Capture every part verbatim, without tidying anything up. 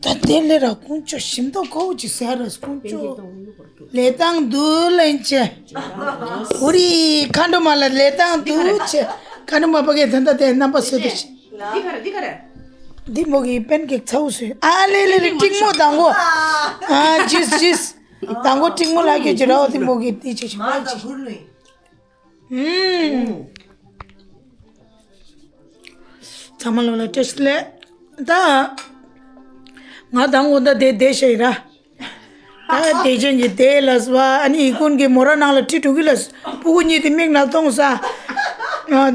ད་དེ་ལས་ར་ཀུན་སྤྱོད་ཞིམ་མདོག་ཁ་བོ་ཅིག་ཟེར་ར་ཀུན་སྤྱོད། ལས་དང་དུ་ལེན་ཆེ། ཨོ་རི་ཁ་འགྲོ་མ་ལ་ལས་དང་དུ་ཆེ། ཁ་འགྲོ་མ་པ་གས་ད་ལྟ་དེ་རྣམ་པ་སོད་དུ་ཆེ། འདི་ག་རེ་འདི་ག་རེ། འདི་མོ་གི་པན་ཀེག་ཚ་བོ་སོད། ཨ་ལེ་ལེ་ལེ་ཏིང་མོ་དང་གོ། ཨ་ཇིས་ཇིས། དང་གོ་ཏིང་མོ་ལ་གི་ཅི་ར་འོ་འདི་མོ་གི་འདི་ཅི་ཞིག་པ་ཅི། ཨུམ། ཚང་མ་ལོ་ལ་བཀྲ་ཤིས་བདེ་ལེགས། ད་ང་དང་འོ་ད་དེ་བསྡད་ཤག་ཡིན་ར། ད་དེ་ཅན་གྱི་དེ་ལ་སོ་ཨ་ནི་ཡི་ཀུན་གྱི་མོ་ར་ནང་ལ་ཁྲི་དྲུག་གི་ལ་སོ་སྤུ་གུ་གཉིས་དེ་མིག་ནང་གཏོང་ས། ཨ་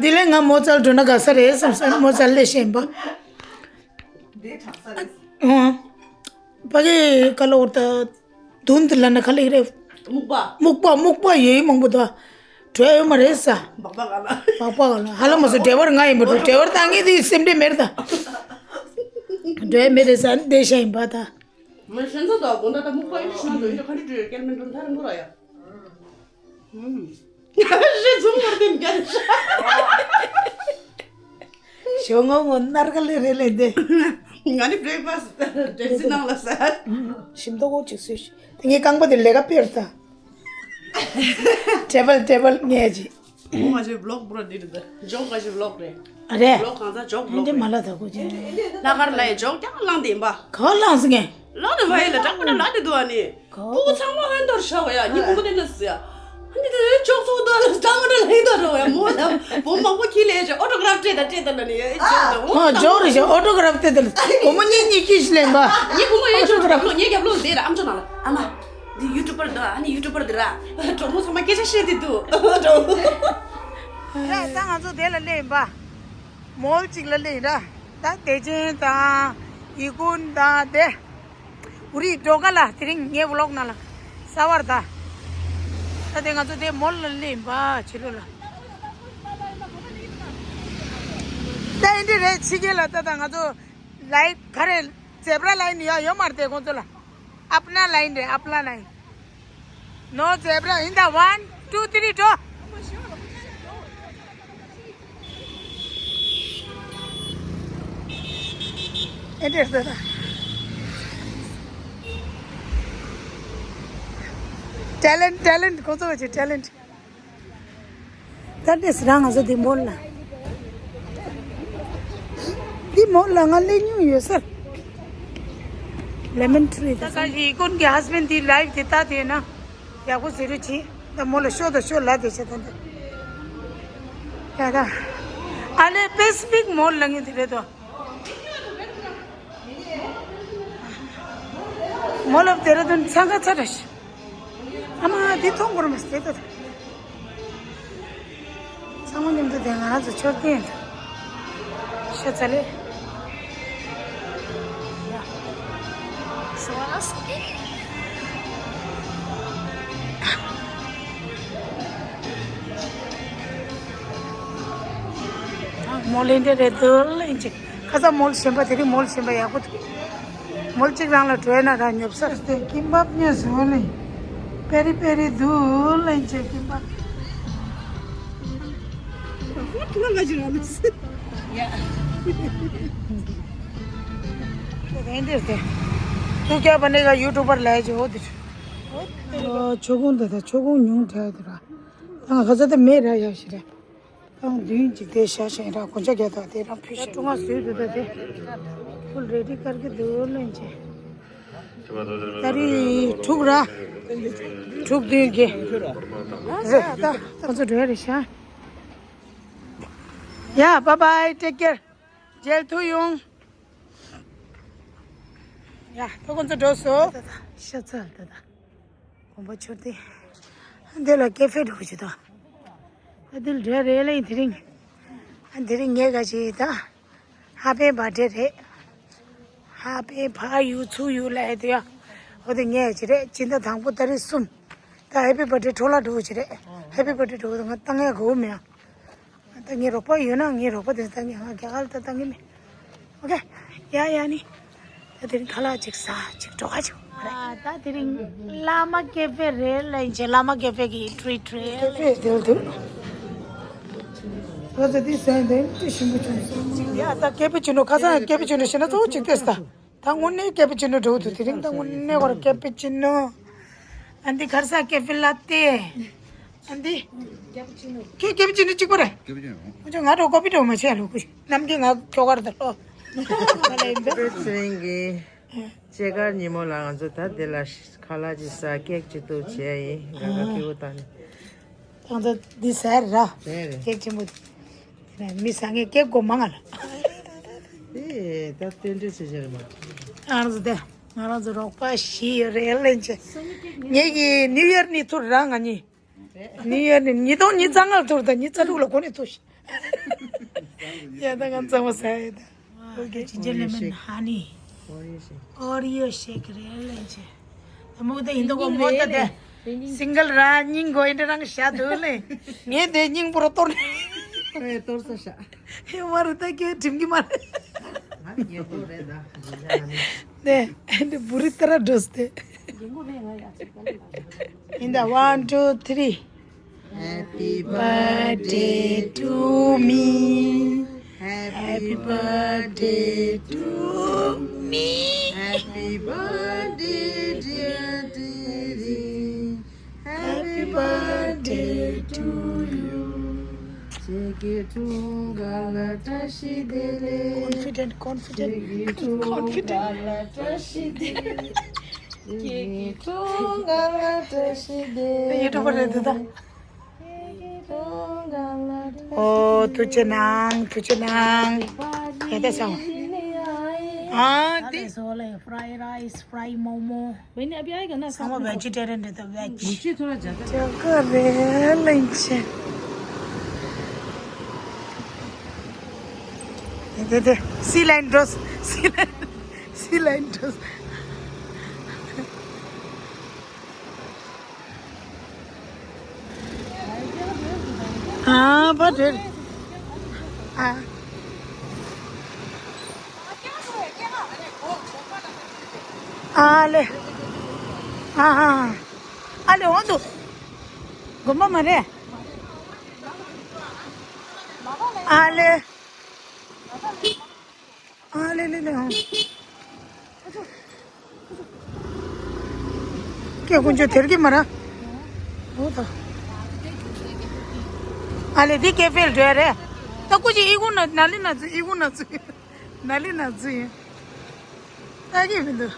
དེ་ལས་ང་མོ་ཙལ་འགྲོ་ན་དགའ་ས་རེད་བསམ་ས་མོ་ཙལ་ལས་ཤེས་པ། དེ་དྲག་ས་རེད། ཨ་པ་གི་ཀ་ལ་འོར་ད་དུན་དེ་ལ་ན་ཁ་ལེགས་རེད། སྨུག་པ། སྨུག་པ་སྨུག་པ་ཡོད་མང་པོ་ད། བྲོས་ཡོད་མ་རེད་ས། སྦག་སྦག་ག་ལ། སྦག་སྦག་ག་ལ་ཧ་ལམ་མ་སོ་ཌེ་བར་ང་ཡིན་པ་འགྲོ་ཌེ་བར་བཏང་ངེས་དེ་སེམས་ཁྲལ་མེད་ད། བྲོས་མེད་རེད་ས་འདི་ཤ་ཡིན་པ་ད། མི་གཞན་ཚོ་དང་དགོང་དག་ད་སྨུག་པ་ཡིན་ཤི་ན་འགྲོ་ཡིན་ད་ག་འདྲ་འགྲོ་ཡོད་སྐལ་མིན་འགྲོ་མཐའ་རིང་པོ་ར་ཡ། ཧུམ། ཞེ་ཚུམ་བར་དེ་འགན་ཤ། ཞོ་ངོ་ངོ་ནར་ག་ལེ་རེ་ལེ་འདི། ང་ནི་བྲེག་ཕ་སི་ཊི་འདྲེ་སི་ནང་ལ་ཟ། ཞིམ་མདོག་གོ་ཅིག་སུས་ཤི། དེ་ངའི་རྐང་པ་དེ་ལས་ཀ་དཔེར་ད། ཊེ་བལ་ཊེ་བལ་ངས་ཅི། ཁོ་མ་ཅི་བི་ལོག་པུ་ར་འདི་རེད་ད། ཇོག་ག་ཅི་བི་ལོག་རེད། ཨ་རེད། བི་ལོག་གང་ཟག་ཇོག་བི་ལོག་རེད། འདི་མ་ལ་ད་གོ་ཅི། ལ་ཁར་ལ་ཡི་ཇོག་ཀྱང་བླངས་དེ་ཡིན་པ། ག་བ་བླངས་སི་ངས། ལ་ནི་བ་ཡི་ལ་དྲག་པོ་ན་ལ་དེ་དུ་ཨ་ནི། ག་བ། ཕྲུ་གུ་ཚང་མ་ཧན་དོར་ཤ་བ་ཡ་ཉི་གུ་མོ་དེ་ན་སི་ཡ། ཨ་ནི་དེ་ཇོག་ཚོགས་དོ་ལ་དྲག་པོ་ན་ལ་ཡི་དོ་རོ་ཡ་མོ་ད་བོ་མང་པོ་ཁྱི་ལས་ཅི་ཨོ་ཊོ་གྷ་རབ་སྤྲད་ད་སྤྲད་ད་ལ་ནི་ཡ་ཨེ་ཇོག་ད་བོ། ཨ་ཇོག་རེད་ཤ་ཨོ་ཊོ་གྷ་རབ་སྤྲད་ད་ལ་བོ་མོ་གཉིས་གཉིས་ཁྱི་ཤི་ལེན་པ། ཉི་གུ་མོ་ཡ་ཨོ་ཊོ་གྷ་རབ། ཉི་རྒྱབ་ལོ་འདི་ར་ཨམ་ཅོག་ན་ལ་ཨ་མ། འདི་ཡུ་ཊུ་པར་འདི་ཨ་ནི་ཡུ་ཊུ་པར་འདི་ར། གྲོགས་མོ་ཚང་མ་སྐད་ཆ་བཤད་དེ་འདུག་གྲོགས་མོ། ར་ད་ང་ཚོ་དེ་ལ་སླེབས་ཡིན་པ། མོལ་གཅིག་ལ་སླེབས་ཡིན་ར། ད་བདེ་ཆེན་དང་ཡི་ཀུན་དང་དེ། འུ་རི་འགྲོ་ག་ལ་དེ་རིང་ངའི་བི་ལོག་ནང་ལ་གསར་པ་རེད་ད། ད་དེ་ང་ཚོ་དེ་མོལ་ལ་སླེབས་ཡིན་པ་ཕྱི་ལོགས་ལ། ད་ཨེ་འདྲ་རེད་ཕྱི་རྒྱལ་ལ་ད་ད་ང་ཚོ་ལའིཊ་ག་རེ་ཛེབ་ར་ལའིན་ཡོད་ཡོད་མ་རེད་དེ་ཁོང་ཚོ་ལ། ཨབ་ན་ལའིན་རེད་ཨབ་ན་ལའིན། No zebra in the one, two, three, go. ཨེ་འདྲ་ཟེར་ད། ཊེ་ལེན་ཊེ་ལེན་ཁོང་ཚོ་བ་ཆེ་ཊེ་ལེན། ད་ལྟས་རང་ང་ཚོ་འདི་མོལ་ལ། འདི་མོལ་ལ་ང་སླེབས་མྱོང་ཡོད་ས། ལེ་མོན་ཊི་རི་ད་ད་ག་ཡི་ཀུན་གྱི་ཧས་བྷེན་ཌི་འདི་ལའིབ་འདི་ལྟ་དེ་ན། ཡག་པོ་ཟེར་རུ་ཅི། ད་མོལ་ལ་ཤོ་ད་ཤོ་ལ་དེ་ཆ་ད་འདི། ཡ་ད། ཨ་ལེ་པེ་སི་ཕིག་མོལ་ལ་ངས་འདི་རེད་དོ། མོལ་ཨོཕ་ཌེ་ར་ཌུན་ཚང་ཁ་ཚ་ར་ཤི། ཨ་མ་འདི་མཐོང་དགོས་མ་སྟེ་ད། ཚང་མ་མཉམ་དུ་དེ་ང་རང་ཚོ་མཆོད་རྟེན་དུ་ཤ་ཚ་ལེ། ཡ། སོ་ར་སོ་ཏེ། མོལ་ལེན་དེ་རེད་དུ་ལེན་ཅིག་ཁ་ས་མོལ་གཞན་པ་དེ་རིང་མོལ་གཞན་པ་ཡག་པོ་འདུག་མོལ་གཅིག་རང་ལ་བྲོས་ན་ར་ཉོབ་ས་རེད་དེ་ཀིམ་པབ་ཉོས་སོང་ལེ། པེ་རི་པེ་རི་འདུག་ལེན་ཅེ་ཀིམ་པབ། ཁོ་ཐུག་ང་ཞིག་རང་ལ་སི། ཡ། དེ་འདིར་དེ། ཐུག་རྒྱ་བ་ནི་ག་ཡུ་ཊུབ་པར་ལས་ཅེ་འོ་དེ། ཨོ་ཆོ་གུང་དེ་དེ་ཆོ་གུང་ཉུང་དྲགས་དེ་ར། ད་ང་ཁ་ཚ་དེ་མེད་ར་ཡ་ཞིག་རེད། ཏང་བདུན་གཅིག་དེ་ཤ་ཞེན་ར་གོན་ཆ་རྒྱ་དག་དེ་རང་ཕུད་ཤ་ཀྲུང་ང་བཟོས་འདུག་ད་དེ། ཕུལ་རེ་ཌི་ཀར་གི་འདུག་ལེན་ཅེ། ད་རི་དྲུག་ར། དྲུག་བདུན་གི། རེད་ད་ཁོ་ཚོ་འགྲོ་ཡ་རེད་ཤ། ཡ་bye bye take care. མཇལ་ཐུག་ཡོང་། ཡ་ད་ཁོ་ཚོ་འགྲོ་སོང་། ཤ་ཚ་ད་ད། དགོན་པ་མཆོད་རྟེན། འདི་ལ་ཀེ་ཧྥེ་འགྲོ་གི་ད། ཨ་འདི་ལ་འགྲོ་རེད་ལེ་དེ་རིང་། ཨ་དེ་རིང་ངས་ག་ཅི་ད། ཧ་པེ་བྷར་ཌེ་རེད། ཧ་པེ་བྷར་ཡུ་ཚུ་ཡུ་ལ་ཨེ་དེ་ཡ། ཨོ་དེ་ངས་ཅི་རེད་སྤྱི་ཟླ་དང་པོ་ཏ་རིག་གསུམ། ད་ཧེ་པི་བྷར་ཌེ་འཕྲོ་བརླག་འགྲོ་གི་ཅི་རེད། ཧེ་པི་བྷར་ཌེ་འགྲོ་གི་ང་ཏང་ཡ་གོ་མེད་ཨ། ད་ངའི་རོགས་པ་ཡོད་ན་ངའི་རོགས་པ་དེ་ལྟ་ངས་ང་རྒྱ་གར་ལ་ད་ལྟ་ངས་མེད། ཨོ་ཁེ། ཡ་ཡ་ནི། ད་དེ་རིང་ཁ་ལག་ཅིག་ཟ་ཅིག་འགྲོ་ཁ་ཅིག་ཨ་ད་དེ་རིང་བླ་མ་ཀེ་ཧྥེ་རེད་ལ་ཡིན་ཅེ་བླ་མ་ཀེ་ཧྥེ་གི་ཊི་རི་ཊི་རེད། ཀེ་ཧྥེ་དེ་ལ་དུ། ང་ཚོ་དེ་ཟ་ཡིན་དེ་ཏི་ཞིམ་པོ་བྱུང་སོང་། ཡ་ད་ཀེ་ཧྥེ་བྱུང་ནོ་ཁ་སང་ཀེ་ཧྥེ་བྱུང་ནོ་ཤེས་ན་གཙོ་བོ་ཅིག་ལྟས་ད། ད་དངོས་གནས་ཀེ་པུ་ཅི་ནོ་འགྲོ་འདུག་དེ་རིང་ད་དངོས་གནས་ཁོ་ར་ཀེ་པུ་ཅི་ནོ། ཨ་འདི་ག་རེ་ཟ། ཀེ་ཧྥེ་ལ་ཏེ། ཨ་འདི། ཀེ་ཀེ་པུ་ཅི་ནོ་གཅིག་པ་རེད། ཀེ་པུ་ཅི་ནོ། ཁོ་ཚོ་ང་འགྲོ་ཀོ་པི་འགྲོ་མ་བྱས་ལོ་ཁུ། ནམ་རྒྱུན་ང་ཁྱོ་གར་ད་ལོ། ང་ལ་ཡིན་པས། ཀེ་པུ་ཅི་ནོ་གི་སྐྱེས་སྐར་ཉིན་མོ་ལ་ང་ཚོ་ད་འདི་ལ་ཁ་ལག་ཅིག་ཟ། ཀེག་ཅིག་གཏུབ་བྱས་ཡིན། ག་ག་ཨ། ཕིའུ་ཏང་། ད་ང་ཚོ་འདི་ཟ་ར། ཟ་རེད། ཀེག་ཆེན་པོ། དེ་ནས་མི་ཟ་མཁན་ཀེག་དགོས་མང་ང་ལ། དེ་ད་རྟེན་འབྲེལ་ཆེ་ཆེ་རེད་མ། ང་རང་ཚོ་དེ་ང་རང་ཚོ་རོགས་པ་བཞི་ཡོད་རེད། ལན་ཆེ། ངེད་ཀྱི་ནིའུ་ཡར་ནི་ཐུར་རང་ང་གཉིས། ནིའུ་ཡར་ནི་ཉིས་སྟོང་ཉི་ཤུ་རྩ་ལྔ་ལ་ཐུར་དང་ཉི་ཤུ་རྩ་དྲུག་ལ་གོ་ནས་ཐུར་ཤི། ཡ་ད་ང་གཙང་མ་ཟ་ཡ་ད། ཨོ་ཀེ། ཇིན་ཇར་ལེ་མོན་ཧ་ནི། ཨོ་རི་ཡོ་ཤེག་རེད། ལན་ཆེ། མོ་ད་ཡིན་ད་གོ་མོ་ད་དེ། སིང་གལ་ར་སྙིང་གོ་ཡིན་ད་རང་བཞག་འདུག་ལེ། ངས་དེ་སྙིང་པོ་ར་གཏོར་ནས། ཨེ་གཏོར་ས་བཞག་ཨེ་མ་རུ་ད་ཁྱོད་གྲིམ་གི་མ་རེད། ང་ཉེ་པོ་རེད་ད། ནས་འདི་བུ་རི་ཏ་ར་འགྲོ་སྟེ། ཡིན་ད། One, two, three. Happy birthday to me. Happy birthday to me. Happy birthday, dear Didi. Happy birthday to you. Confident, confident, confident. ཁྱེད་ཀྱི་འཁྲུངས་སྐར་ལ་བཀྲ་ཤིས་བདེ་ལེགས། ཡིད་འཕྲོག་པ་རེད་འདི་ད། ཁྱེད་ཀྱི་འཁྲུངས་སྐར་ལ་བཀྲ་ཤིས། ཨོ་ཐུགས་རྗེ་གནང་། ཐུགས་རྗེ་གནང་། ཡ་ད་སོང་། ཨ་ད་འདི་ལས་སོ་ལེ། Fried rice, fried momo. ཚང་མ་vegetarian རེད་ད། veg། ཅག་ག་རེ་ལེན་ཆེ། དེ་དེ། སི་ལན་འགྲོ། སི་ལན། སི་ལན་འགྲོ། ཨ་བ་དེ། ཨ། ཨ་ལེ། ཨ་ཨ། ཨ་ལེ་འོང་དུ། དགོན་པ་མ་རེད། ཨ་ལེ། ཨ་ལེ་ལེ་ལེ་འོང་། ཀྱེ་དཀོན་མཆོག་དེར་གི་མ་ར། འོ་ད། ཨ་ལེ་འདི་ཀེ་ཧྥེ་ལ་འགྲོ་ཡ་རེད། ད་སྐུ་མཁྱེན་ཨི་ཁུང་ན་ན་ལི་ན་ཙི། ཨི་ཁུང་ན་ཙི། ན་ལི་ན་ཙི་ཡིན། ལྟ་གི་མི་འདུག་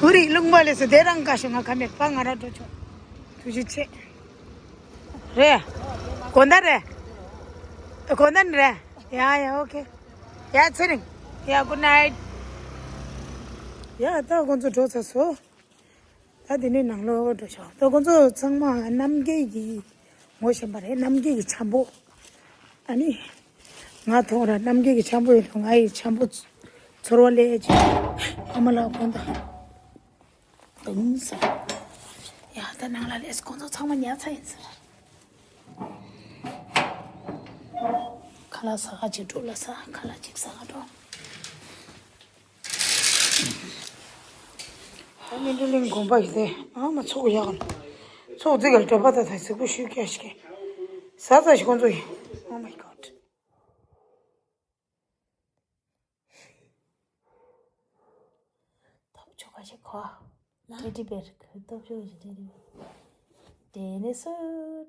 ཧུ་རི་རླུང་བ་ལས་སུ་དེ་རང་དགའ་ཤོག་ང་ཁ་མེད་པ་ང་ར་འགྲོ་ཆོག་ཐུགས་རྗེ་ཆེ། རེད། དགོང་དག་རེད། དགོང་དག་རེད། ཡ་ཡ་ཨོ་ཁེ། ཡ་ཚེ་རིང་། ཡ་good night། ཡ་ད་ཁོང་ཚོ་འགྲོ་ཚར་སོང་། ད་དེ་ནས་ནང་ལོགས་འགྲོ་ཤོག་ད་ཁོང་ཚོ་ཚང་མ་རྣམ་རྒྱལ་གྱི་ངོ་ཤེས་པ་རེད། རྣམ་རྒྱལ་གྱི་འཆམ་པོ། ཨ་ནི། ང་མཐོང་ར་རྣམ་རྒྱལ་གྱི་འཆམ་པོ་ཡིན་དུས་ང་ཡི་འཆམ་པོ་ཚོར་བ་ལས་ཀྱི། ཨ་མ་ལགས་དགོངས་དག་དུང་ས། ཡ་ད་ནང་ལ་ལས་ཁོང་ཚོ་ཚང་མ་ཉལ་ཚར་ཡིན་ཟེར། ཁ་ལག་ཟ་ག་ཅིག་འགྲོ་ལ་ཟ། ཁ་ལག་ཅིག་ཟ་ག་འགྲོ། ད་སྨིན་གྲོལ་གླིང་དགོན་པ་ཡི་དེ་ཨ་མ་ཚོགས་ཡག་ཚོགས་རྫིག་ག་ལ་གྲྭ་པ་ད་ད་གཟིགས་པོ་ཞུས་ཀྱ་ཞིག་གི་ཟ་ཟ་ཞིག་ཁོང་ཚོ་ཡིན། Oh my God. ཐོབ་ཆོག་ག་ཞིག་གོ། ལ། ཊེ་ཌི་བེར་གི་ཐོབ་ཆོག་ག་ཞིག་ཊེ་ཌི་བེར། ཏེ་ནེ་སུ་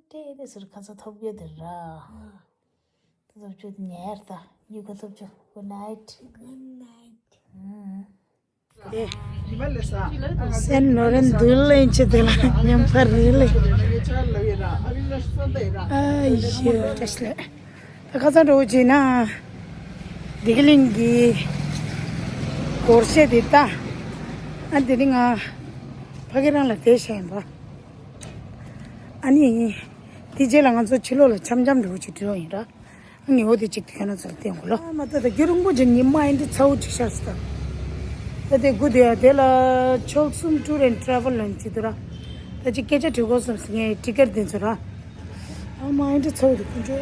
ཏེ་ནེ་སུ་ཁ་ས་ཐོབ་རྒྱུ་དེ་ར། ཨ། ཐོབ་ཆོག་ཉལ་ད་ཉི་ག་ཐོབ་ཆོག Good night. Good night. ཨ། སེན་ལོ་རེན་དུ་ལེན་ཆེ་དེ་ལ་ཉམས་པ་རེད་ལེ། ཨ་ཡོ་བཀྲ་ཤིས་ལེ། ད་ཁ་སང་འགྲོ་བྱས་ན། བདེ་སྐྱིད་གླིང་གི་སྒོར་གཞས་དེ་ལྟ། ཨ་དེ་ནི་ང་ཕ་གི་རང་ལ་བསྡད་བཞག་ཡིན་པ། ཨ་ནི། དེ་རྗེས་ལ་ང་ཚོ་ཕྱི་ལོགས་ལ་འཆམ་འཆམ་འགྲོ་བྱེད་འགྲོ་ཡིན་ར། ཨ་ནི་འོ་དེ་གཅིག་དེ་ཁ་ན་ཚོར་བསྟན་གོ་ལོ། ཨ་མ་ད་ད་རྒྱུ་རིང་པོ་ཅིག་ཉི་མ་ཨིན་དྲི་ཚ་བོ་ཅིག་ཤར་སོང་ད། ད་དེ་དགུ་དེ་ཡ་དེ་ལ་ཆོལ་གསུམ་ཊུར་ཨེན་ཊ་རེ་ཝལ་ལ་ཅིག་འདུག་ར། ད་ཅིག་སྐད་ཆ་དྲི་དགོས་བསམ་སོང་ངས་ཊི་ཀེ་ཊི་དེ་ཚོ་ར། ཨ་མ་ཨིན་དྲི་ཚ་བོ་དེ་ཁོང་ཚོ།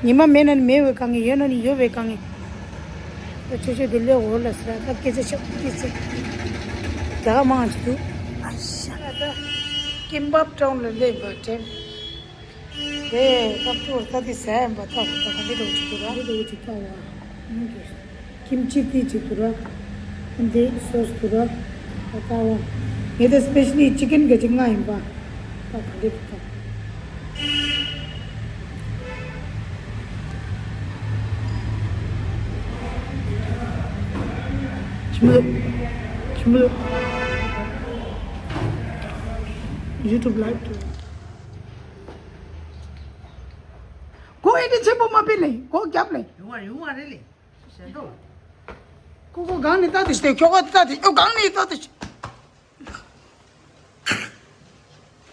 ཉི་མ་མེད་ན་ནི་མེད་པའི་དཀའ་ངལ། ཡོད་ན་ནི་ཡོད་པའི་དཀའ་ངལ། ད་ཆོས་ཆོས་དེ་ལས་འོར་ལ་ཟེར་ད་སྐད་ཆ་ཤོད་སྐད་ཆ། རྒྱ་གར་མང་ཅིག་འདུག་ཨ་ཤ། ད་ཀིམ་བབ་ཊའུན་ལ་སླེབས་པ་དྲན། དེ་ཁབ་ཏུ་ད་དེ་ཟས་ཡིན་པ་ད་ད་ག་འདི་འདྲ་ཅིག་འདུག་ར། འདི་འདྲ་ཅིག་ད་བ། ཀིམ་ཅི་ཏི་ཅིག་འདུག་ར། འདི་སོ་སི་འདུག་ར། ད་ད་བ། ངས་ད་སི་པེ་ཤལ་ལི་ཅི་ཀན་ག་ཅིག་ང་ཡིན་པ། ད་ག་འདི་འདུག་ད། ཁྱིམ་ལ། ཁྱིམ་ལ། ཡུ་ཊུབ་ལའིབ་ཏུ། ཁོ་ཨེ་འདྲ་ཆེན་པོ་མ་སྤེལ་ལེ། ཁོ་རྒྱབ་ལེ། ཡོང་བ་ཡོང་བ་རེད་ལེ། ཞེ་འདོད། ཁོ་ཁོ་གང་ནས་ལྟ་དུ་ཞིག་ཁྱོ་ག་ལྟ་དུ་ཞིག་ཨོ་གང་ནས་ལྟ་དུ་ཞིག་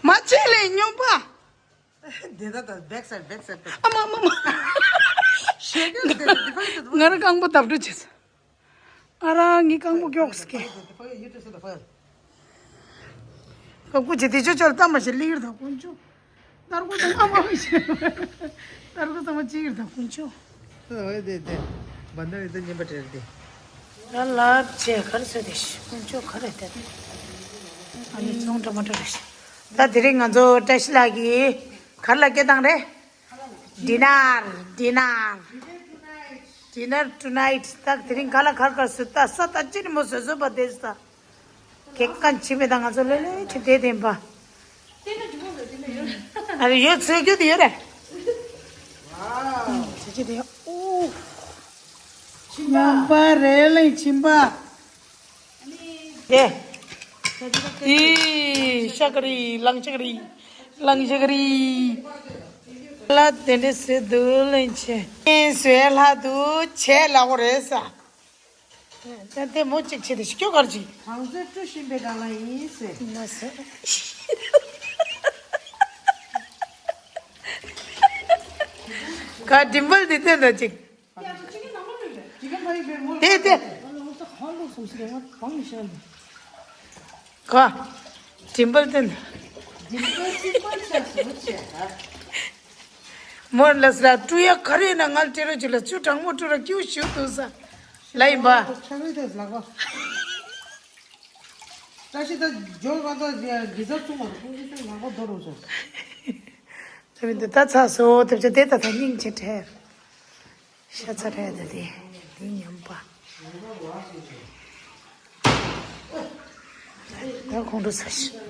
མ་བྱེད་ལེ་སྨྱོན་པ། དེ་ད་ད་བེག་སའིཌ་བེག་སའིཌ་དུ། ཨ་མ་མ་མ། ཞེ་གི་དེ་དེ་ཕ་གི་དུ། ང་རང་རྐང་པ་བརྡབ་འགྲོ་བྱེད། ཨ་རང་ངའི་རྐང་པ་མགྱོགས་སྐྱེ། ཡུ་ཊུབ་སུ་ད་ཕ། རྐང་པ་ཅི་དེ་ཆོ་ཆོ་ལྟ་མ་ཤེས་ལིར་དང་དཀོན་མཆོག་ཏར་ཀོ་དང་ཨ་མ་ཤེས། ཏར་ཀོ་ཚང་མ་ཅི་ཡིར་དང་དཀོན་མཆོག་འོ་དེ་དེ། བན་དར་ཡི་དེ་ཉན་པ་བྲལ་དེ། ལ་ལ་ཆེ་གར་སོ་དེ་ཤི་དཀོན་མཆོག་ག་རེ་དེ། ཨ་ནི་ཚོང་འགྲོ་མ་འགྲོ་རེ་ཤི། ད་དེ་རིང་ང་ཚོ་བཀྲ་ཤིས་ལགས་ཀྱིས་གར་ལ་སྐད་བཏང་རེད། Dinner, dinner, dinner tonight. ད་དེ་རིང་ག་ལ་གར་གར་སུ་ད་ས་ད་ཅི་ནི་མོ་བཟོས་བཟོས་པ་དེ་ས། གེག་ཀན་ཆི་མེད་ད་ང་ཚོ་ལེ་ལེ་ཆི་དེ་དེན་པ། ཨ་རེ་ཡོད་ཚོད་རྒྱུ་དེ་ཡོད་རེད། ཚོད་རྒྱུ་དེ་ཡོད། ཨུ། ཁྱིམ་པ་རེད་ལེ་ཁྱིམ་པ། དེ། ཨི། ཤ་ཀ་རི་ལང་ཤ་ཀ་རི། ལང་ཤ་ཀ་རི། ལ་དེ་འདྲ་ཟེར་འདུག་ལེ་ཆེ། ངས་ཟོས་ལྷག་འདུག་བྱས་ལ་འོ་རེད་ས། ད་དེ་མོ་གཅིག་བྱེད་དེ་ཤི་ཁྱོ་གར་གྱིས། གང་ཚོད་བཀྲུ་བཞིན་པའི་སྒང་ལ་ཡིན་ཟེར། མ་ཟེར། ག་ཌིམ་པལ་དེ་བསྟན་ད་ཅིག་དེ་དེ། ག་ཌིམ་པལ་བསྟན། མོར་ལ་སི་ར་བཀྲུ་ཡ་ག་རེ་ན་ང་ལ་སྤྲད་རོགས་བྱེད་ལ་ཆུ་གྲང་མོ་བཀྲུ་ར་སྐྱིད་ཞུ་འདུག་ས། ལ་ཡིན་པ། ཆ་བའི་དེ་ལག་པ། བཀྲ་ཤིས་ད་ཇོ་ག་ད་གི་ཟ་ཚུགས་མ་ཁོང་གི་ཚུགས་ལག་པ་རྡོ་རུ་སོང་། ད་མི་འདི་ད་ཚ་སོ་དེབ་ཆ་དེ་ད་ད་སྙིང་རྗེ་བྲལ། ཤ་ཚ་བྲལ་ད་དེ་དེ་ཉམས་པ། ད་ཁོང་ཁྲོ་ཚ་ཤི།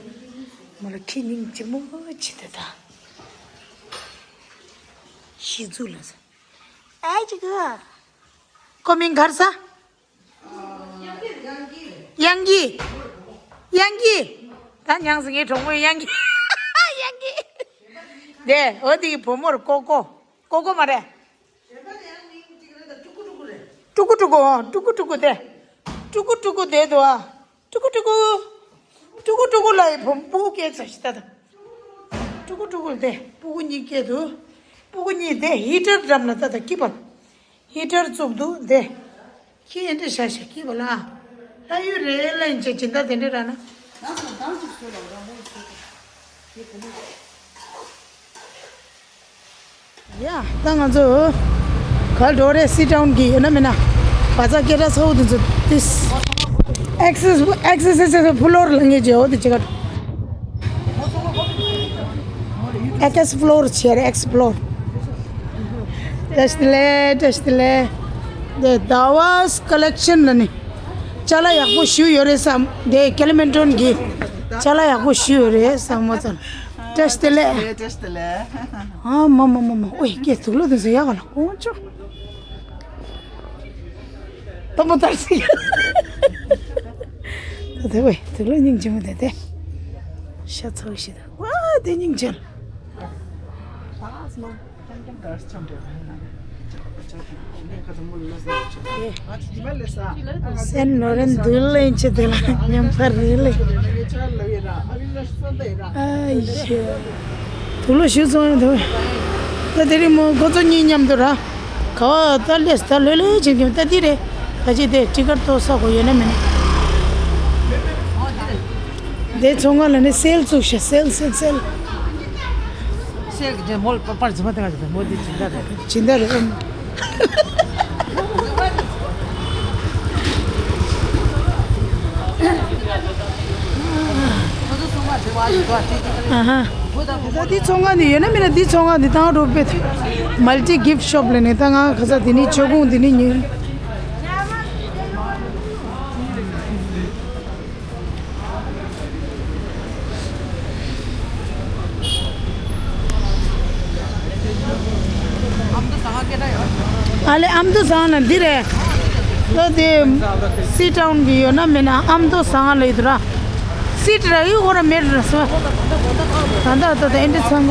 མོ་ལ་ཁྱི་སྙིང་རྗེ་མོ་ཆེ་ད་ད། ཤི་ཚུགས་ལ་ཟ། ཨའི་ཅི་གི། ཁོ་མིང་གར་ས། དབྱངས་སྐྱིད། དབྱངས་སྐྱིད། ད་མྱངས་སེ་ངའི་གྲོགས་པོའི་དབྱངས་སྐྱིད། དབྱངས་སྐྱིད། དེ་འོ་དེ་གི་བུ་མོར་ཀོ་ཀོ། ཀོ་ཀོ་མ་རེད། ཀྲུ་ཀུ་ཀྲུ་ཀུ་ཨོ། ཀྲུ་ཀུ་ཀྲུ་ཀུ་དེ། ཀྲུ་ཀུ་ཀྲུ་ཀུ། ཀྲུ་ཀུ་ཀྲུ་ཀུ། ཀྲུ་ཀུ་ཀྲུ་ཀུ་ལ་ཡི་བུ་མོ་སྤུ་གུ་སྐྱེས་ཚར་ཤི་ད་ད། ཀྲུ་ཀུ་ཀྲུ་ཀུ་དེ་སྤུ་གུ་གཉིས་སྐྱེས་འདུག་སྤུ་གུ་གཉིས་དེ་ཧི་ཊར་འགྲམ་ལ་ད་ད་སྐྱིད་པ། ཧི་ཊར་བཙུགས་འདུག་དེ། ཁྱི་ཨེ་འདྲ་ཤ་ཤ་སྐྱིད་པ་ལ། ལྷ་ཡུལ་རེད་ལ་ཡིན་ཅེ་སྦྱིན་བདག་དེ་འདྲ་ར་ན། ང་ཚོ་འདང་ཅིག་བཟོས་ལ་རང་མོས་བཟོས་ཏེ། ཁྱི་བུ་མོ། ཡ། ད་ང་ཚོ་ག་འགྲོ་རེད། སི་ཊའུན་གི་ཡོད་ན་མེད་ན། བ་ཚ་སྐད་གྲགས་ཚ་བོ་དེ་ཚོ་ཏིས། ཨེག་སེ་སི་ཨེག་སེ་སི་ཕུ་ལོར་ལ་ངེས་བྱས་འོ་དེ་ཅི་ག་ཨེག་སི་ཕུ་ལོར་བྱས་རེད། ཨེག་སི་ཕུ་ལོར། བཀྲ་ཤིས་བདེ་ལེགས། བཀྲ་ཤིས་བདེ་ལེགས། དེ་ཟླ་བ་ཀ་ལེག་ཤན་ལ་ནི། ཅ་ལག་ཡག་པོ་ཞུ་ཡོད་རེད་བསམ། དེ་ཀེ་ལི་མན་ཊོན་གི་ཅ་ལག་ཡག་པོ་ཞུ་ཡོད་རེད་བསམ་མོ་ཙམ། བཀྲ་ཤིས་བདེ་ལེགས། བཀྲ་ཤིས་བདེ་ལེགས། ཨ་མ་མ་མ་མ། ཨོའི་སྐད་དུག་ལོག་དེ་ཚོ་ཡག་ག་ལ་དཀོན་མཆོག་སྟོན་པ་ལྟར་སི། ད་དེ་བས་དུག་ལོག་སྙིང་རྗེ་མོ་དེ་དེ། ཤ་ཚ་བོ་ཞིག་ད། ཝ་དེ་སྙིང་རྗེ་ལ། སེན་ལོ་རེན་དུ་ལེན་ཆེ་དེ་ལ་ཉམས་པ་རེད་ལེ། ཨ་ཡེ། དུག་ལོག་ཞུ་སོང་ཡོད་དོ། ད་དེ་རིང་མོ་ཁོ་ཚོ་གཉིས་མཉམ་དུ་ར། ག་བ་ད་ལས་ད་ལོས་ལོས་བྱེད་ཀྱི་ད་འདི་རེད། ད་ཅི་དེ་ཊི་ཀེ་ཊི་ཏོ་ས་གོ་ཡོད་ན་མེད་ན། དེ་ཚོང་ཁང་ལ་ནི་སེལ་བཙུགས་ཤག་སེལ་སེལ་སེལ། སེལ་གྱི་མོལ་པར་རྫུན་མ་དེ་ག་ཅི་མོལ་དེ་སྦྱིན་བདག་རེད། སྦྱིན་བདག་རེད། ཨ་ཧ། ད་འདི་ཚོང་ཁང་འདི་ཡོད་ན་མེད་ན། འདི་ཚོང་ཁང་འདི་དང་འགྲོ་པས། མལ་ཏི་གིཕ་ཤོབ་ལས་ནས་ད་ང་ཁ་ས་འདི་ནི་ཆོས་གོང་འདི་ནི་ཉོས། ཨ་ལེ་ཨ་མདོ་བཟང་ན་འདི་རེད། ལོ་དེ་སི་ཊའུན་གི་ཡོད་ན་མེད་ན་ཨ་མདོ་བཟང་ལ་ཡོད་ར། སི་ཊི་ར་ཡུ་ཧོ་ར་མེད་ར་སོ། ད་ད་ད་ད་ཨེ་འདྲ་ཚང་ག་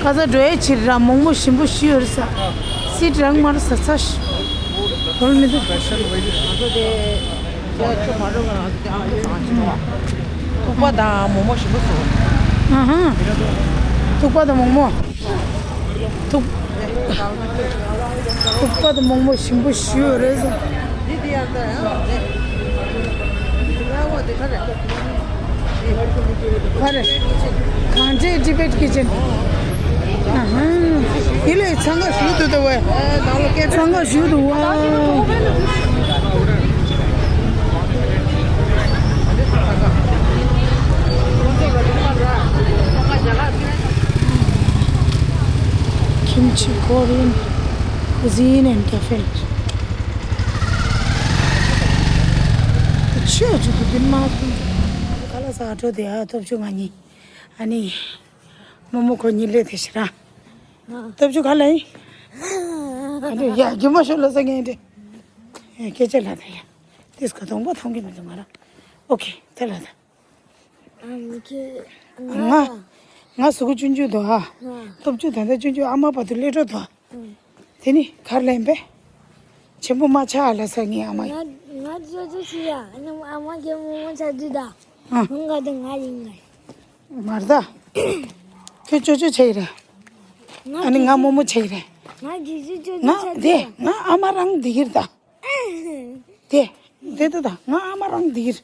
ག་ས་འགྲོ་ཡའི་ཕྱིར་ར་མོག་མོག་ཞིམ་པོ་ཞིག་ཡོད་རེད་ས། སི་ཊི་ར་མར་ས་ཚ་ཞིག་ཧོལ་མི་འདུག་ཐུག་པ་དང་མོག་མོག་ཞིམ་པོ་བཟོ། ཨ་ཧ། ཐུག་པ་དང་མོག་མོག་ཐུག་ཐུག་པ་དང་མོག་མོག་ཞིམ་པོ་ཞིག་ཡོད་རེད་ཟེར། ཨ་རེ། གངས་ཅན་ཊི་བེཊ་ཀི་ཅན། ཨ་ཧ། ཡི་ལེ་འཚང་ཁ་ཞུ་འདུག་ད་ཝེ། འཚང་ཁ་ཞུ་འདུག་ཝ། Kimchi Korean cuisine and cafe. ཆོས་ཆོས་དུ་དུ་མ་ཁ་ལག་ཟ་འགྲོ་དེ་ཨ་སྟོབས་ཆུ་ང་གཉིས། ཨ་ནི་མོ་མོ་ཁོ་གཉིས་ལས་དེ་ཤི་ར། སྟོབས་ཆུ་ག་ལ་ཡིན། ཨ་ནི་ཡ་རྒྱུ་མ་ཤོར་ལ་ས་ངན་དེ། སྐད་ཆ་ལ་དེ་ཡ། དེས་ཁ་གདོང་པ་མཐོང་གི་མི་འདུག་ང་ར། ཨོ་ཁེ་དེ་ལ་ད། ང་ང་གཟུགས་པོ་ཆུང་ཆུང་དོ་ཨ། སྟོབས་ཆུ་ད་ལྟ་ཆུང་ཆུང་ཨ་མ་བར་དུ་སླེབས་འགྲོ་དོ། དེ་ནི་གར་ལེན་པས། ཆེན་པོ་མ་ཆགས་ལ་ས་ངའི་ཨ་མ་ཡིན། ང་ང་ཅོ་ཅོ་ཤི་ཡ། ཨ་ནི་ཨ་མ་གི་མོ་མོ་ཆ་དུས་ད། ཨ། ང་དང་ང་ཡིན་ང་། མར་ད། ཁྱོད་ཅོ་ཅོ་ཆེ་ཡི་རེད། ང་ཨ་ནི་ང་མོ་མོ་ཆེ་ཡི་རེད། ང་གི་ཅོ་ཅོ་ང་ཆ་དེ་དུས་ང་ཨ་མ་རང་འདི་གིར་ད། དེ། དེ་ད་ད་ང་ཨ་མ་རང་འདིར།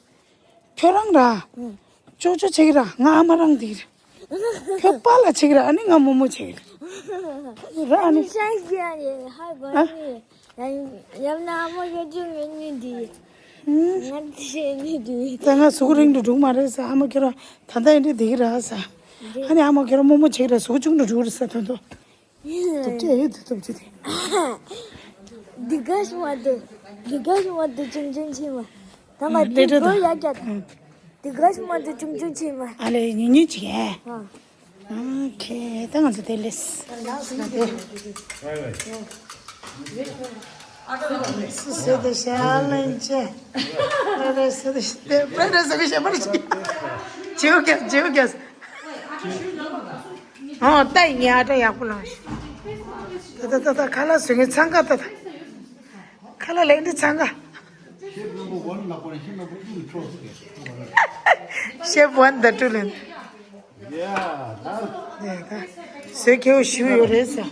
ཁྱོད་རང་ར། ཅོ་ཅོ་ཆེ་གི་ར་ང་ཨ་མ་རང་འདིར། ཁྱོད་པཱ་ལགས་ཆེ་གི་ར་ཨ་ནི་ང་མོ་མོ་ཆེ་གི་ར། ཨ་ནི། ཨ། ད་ང་གཟུགས་རིང་དུ་འགྲོ་མ་རེད་ས། ཨ་མ་ཁྱོད་ར་ད་ལྟ་ཡིན་དུས་འདི་གི་ར་ས། ཨ་ནི་ཨ་མ་ཁྱོད་ར་མོ་མོ་ཆེ་གི་ར་གཟུགས་ཆུང་དུ་འགྲོ་རེད་ས་ད་དུ། དུ་ཏྲེ་ཡོད་དུ་ཐུབ་ཅི་དེ། འདི་ག་ཤི་མ་དུ། འདི་ག་ཤི་མ་དུ་ཆུང་ཆུང་ཆེ་མ། ད་མ་ལེ་དུ་ཏྲེ་གོ་ད། ཡ་ཀྱ། འདི་ག་ཤི་མ་དུ་ཆུང་ཆུང་ཆེ་མ། ཨ་ལེ་ཉུ་ཉུ་ཅི་ཡ། ཨ། ཨོ་ཁེ་ད་ང་ཚོ་དེ་ལེས། ལགས་སོ་དེ། སུ་སུ་དེ་ཤ་ལན་ཅེ། ཕ་རེ་སུ་དེ་ཤ་དེ་ཕ་རེ་སུ་གི་ཤ་མར་ཅི། ཇིའུ་ཀྱ་ཇིའུ་ཀྱ། ཨོ་ད་ཡིན་ཡ་ད་ཡག་པོ་ལངས་ཤག་ད་ད་ད་ད་ཁ་ལག་བཟོ་མཁན་འཚང་ཁ་ད་ད། ཁ་ལག་ལེན་དུས་འཚང་ཁ། ཤེབ་ཝན་དང་ཊུ་ལེན། ཡ་ད། ཡ་ད། བཟོས་ཁྱེའུ་ཞིག་ཡོད་རེད་ཟེར།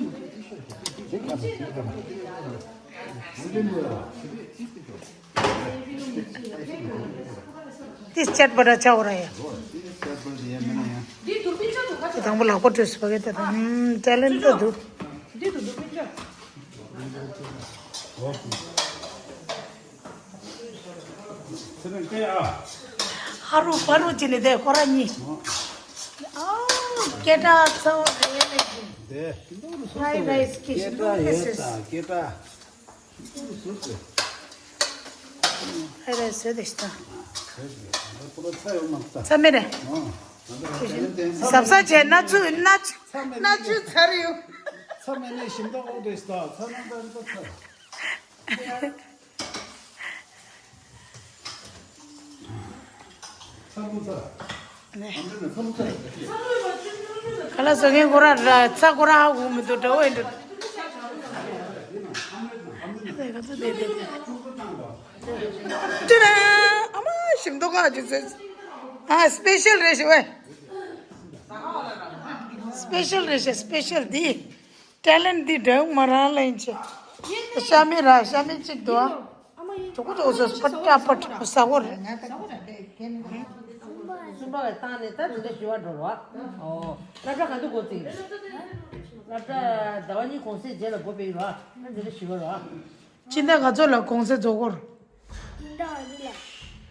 དེ་ཅད་པ་ར་ཆ་བ་ར་ཡ། དེ་དང་པོ་ལག་པ་བྲོས་སུ་བ་གེ་ད་ད། ཨུམ་ཊེ་ལེན་ཊ་འདུག་ཧ་རུ་ཧ་རུ་ཅི་ནི་དེ་ཁོ་ར་གཉིས། ཨ་སྐད་གྲགས་ཚ་བ་རེད་ལེ་ཅི། ཕ་རའི་རའི་སི་སྐད་ཤིག་འདུག་ལེ་སི། ཧེ་རེ་སོས་དེ་ཤི་ད། ཚ་མེད་རེད། ཟབ་ས་བྱས་སྣ་ཚུ་སྣ་ཚུ་སྣ་ཚུ་ཚ་རེ་ཡོད། ཚ་མེད་ནས་ཞིམ་ཏོག་འོ་དེ་ཤི་ད་ཚ་ན་ད་རི་པ་ཚ། ཚ་མོ་ཚ། ཁ་ལག་བཟོ་མཁན་ཁོ་རང་ར་ཚ་ཁོ་རང་ཧ་གོ་མི་འདུག་འདྲ་བོ་ཡིན་འདུག་ཏི་ར་ཨ་མ་ཞིམ་མདོག་ཁ་ཅིག་ཚོས། ཨ་སི་པེ་ཤལ་རེད་ཞུ་བས། སི་པེ་ཤལ་རེད་ཞེ་སི་པེ་ཤལ་འདི། ཊེ་ལེན་ཊི་འདི་འདྲ་མ་རང་ལེན་ཆེ། ཤ་མི་ར་ཤ་མི་གཅིག་འདུག་ཨ། ཅོ་གོ་ཅོ་གོ་ཟོས་པ་ཏྲ་པ་ཏྲ་ཟ་གོ་རེད། གསུམ་པ་བས་བཏང་ནས་ད་དེ་འདྲ་ཞུ་བ་འགྲོ་རོགས། ཨོ། སློབ་གྲྭ་ག་དུས་འགོ་བཙུགས་རེད། སློབ་གྲྭ་ཟླ་བ་གཉིས་གུང་སེང་རྗེས་ལ་འགོ་སྤེལ་རོགས། ད་དེ་འདྲ་ཞུ་བ་རོགས། སྤྱི་ཟླ་ག་ཚོད་ལ་གུང་སེང་རྫོགས་གོ་རེད། སྤྱི་ཟླ་འདི་ལ།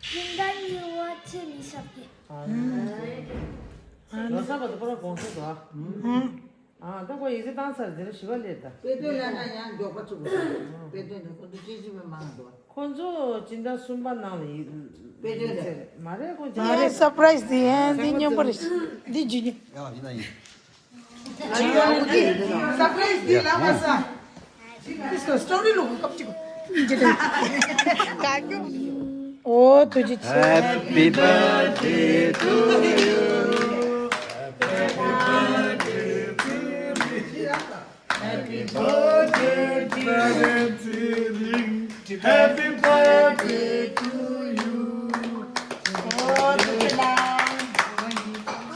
སྤྱི་ཟླ་གཉིས་པ་ཚེས་ཉི་ཤུ་རྩ་བརྒྱད། ལོ་གསར་བར་དུ་ཁོ་རང་དགོངས་ཚུལ་འདུག་ཨ། ཨ། ད་ཁོ་ཡིག་ཚད་བཏང་ཚར། འདིར་ཞི་བ་ལས་ད། དཔེ་སྟོན་ལ་ན་ཡང་མགྱོགས་པ་བཅུག་དགོས། དཔེ་སྟོན་ནི་ཁོ་ཚོ་སྐད་ཆ་མི་མང་འདུག་ཁོ་ཚོ་སྤྱི་ཟླ་གསུམ་པ་ནང་ལ་ཡིག་དཔེ་སྟོན་རེད། མ་རེད། ཁོ་མ་རེད། སར་པ་རའི་སི་འདི་ཡང་འདི་སྙོམས་པོ་རེད། འདི་རྒྱུ་ཉེ། ཡ་ཡིན་ན་ཡིན། སར་པ་རའི་སི་འདི་ལ་མ་ས། This is story lo kap chiko. Jide. Ka kyo? Oh, tuji chi. Happy birthday to you. Happy birthday to you. Happy birthday, Happy birthday to you. Oh, tuji la.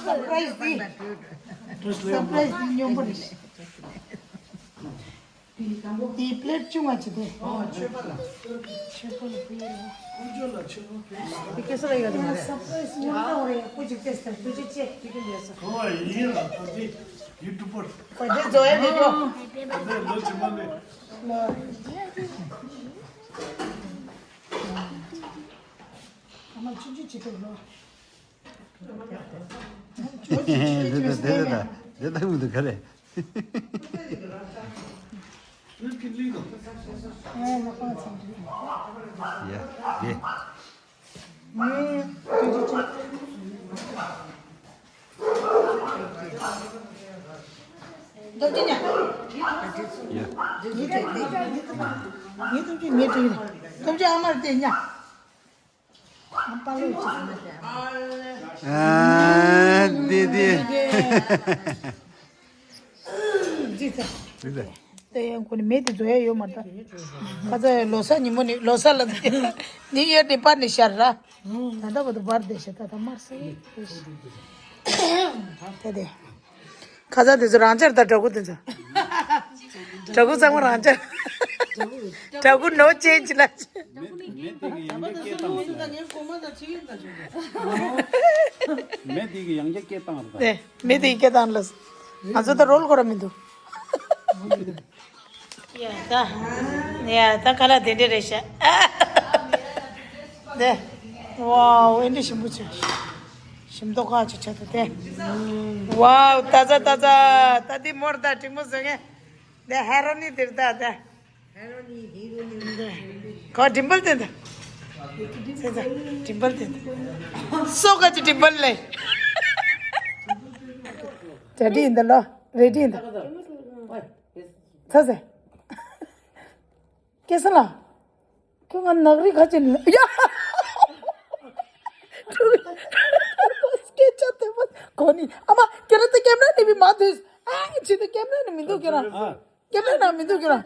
Surprise di. Surprise di, nyombo ni. དེའི་པླེ་ཊི་ཆུང་བ་ཅིག་དེ། ཨོ། མཆོད་པ་ལ། མཆོད་པ་ལ་ཕུལ་ཡོད་རེད། དཀོན་མཆོག་ལ་མཆོད་པ་ཕུལ། དེ་སྐད་ཆ་ལ་ཡོད་དེ་མ་རེད། སར་པ་རའི་སི་ཉོ་ན་འོ་རེད། ཀུ་ཅིག་ཏེས་ཏེ་ཐུགས་རྗེ་ཆེ། ཐུགས་རྗེ་ཆེ། གོ་བ་ཡིན་ལ་ད་དེ་ཡུ་ཊུབ་པར། བ་དེ་ཛོ་ཡ་མེད་ཀྱོ། ད་དེ་ལོ་རྗེས་མ་མེད། ལོ། ཨ་མ་ཆུང་ཆུང་བྱེད་ཐུབ་ལོ། དེ་ད་དེ་ད་དེ་ད་མི་འདུག་ག་རེ། ཡ་ཡ། ཡ། ངའི་ཐུགས་རྗེ་ངའི་ཐུགས་རྗེ་ངའི་ཐུགས་རྗེ་ཨ་མར་བལྟས་ཉ། ཨ། འདི་འདི། འདི་ད། འདི་ད། ད་ཡང་ཁོ་ནི་མེ་དེ་བཟོ་ཡ་ཡོད་མ་ད། ཁ་ཚ་ལོ་གསར་ཉིན་མོ་ནི་ལོ་གསར་ལ་ནིའུ་ཡར་ནི་པར་ནི་ཤར་ར། ད་ལྟ་བར་དུ་པར་དེ་ཤ་ད་ད་མར་སེ། ད་དེ། ཁ་ཚ་དེ་ཚོ་རང་ཅག་ད་དྲ་གུ་དེ་ཚོ། དྲ་གུ་ཚང་མ་རང་ཅག་དྲ་གུ་ནོ་ཅེན་ཇི་ལ། མེ་མེ་དེ་གི་ཡང་བསྐྱར་སྐད་བཏང་ཟེར། མེ་དེ་གི་ཡང་བསྐྱར་སྐད་བཏང་རེད་ད། ནས་མེ་དེ་གི་སྐད་བཏང་ལ། ང་ཚོ་ད་རོལ་ཁོ་ར་མི་འདུག་ཡ་ད། ཡ་ད་ཁ་ལག་དེ་འདྲས་རེད་ཤག་དེ། ཝའོ། ཨེ་འདྲས་ཞིམ་པོ་བྱས། ཞིམ་མདོག་ཁ་ཅིག་ཆགས་འདུག་དེ། ཝའོ། ད་ཚ་ད་ཚ། ད་འདི་མོར་ད་འགྲིག་མོ་བཟོ་མཁན། དེ་ཧེ་རོ་ནི་དེར་ད་དེ། ཁོ་ཌིམ་པལ་དེ་འདི། ཙེ་ཙེ། ཌིམ་པལ་དེ་འདི། སོ་ག་ཅི་ཌིམ་པལ་ལེ། རེ་ཌི་ཡིན་ད་ལོ། རེ་ཌི་ཡིན་ད། ཚ་ཚེ། སྐལ་བཟང་ལགས། ཁྱོད་ང་ནག་རིག་ཁ་ཅན་ཡ། སྐད་ཆ་དེ་མ་གོ་ནི། ཨ་མ་ཁྱེད་རང་ད་ཀེམ་ར་ནས་མི་མ་ཐོས། ཨ་ཅི་ད་ཀེམ་ར་ནས་མི་འདུག་ཁྱེད་རང་། ཨ། སྐྱེ་དམན་ན་མི་འདུག་ཁྱོད་རང་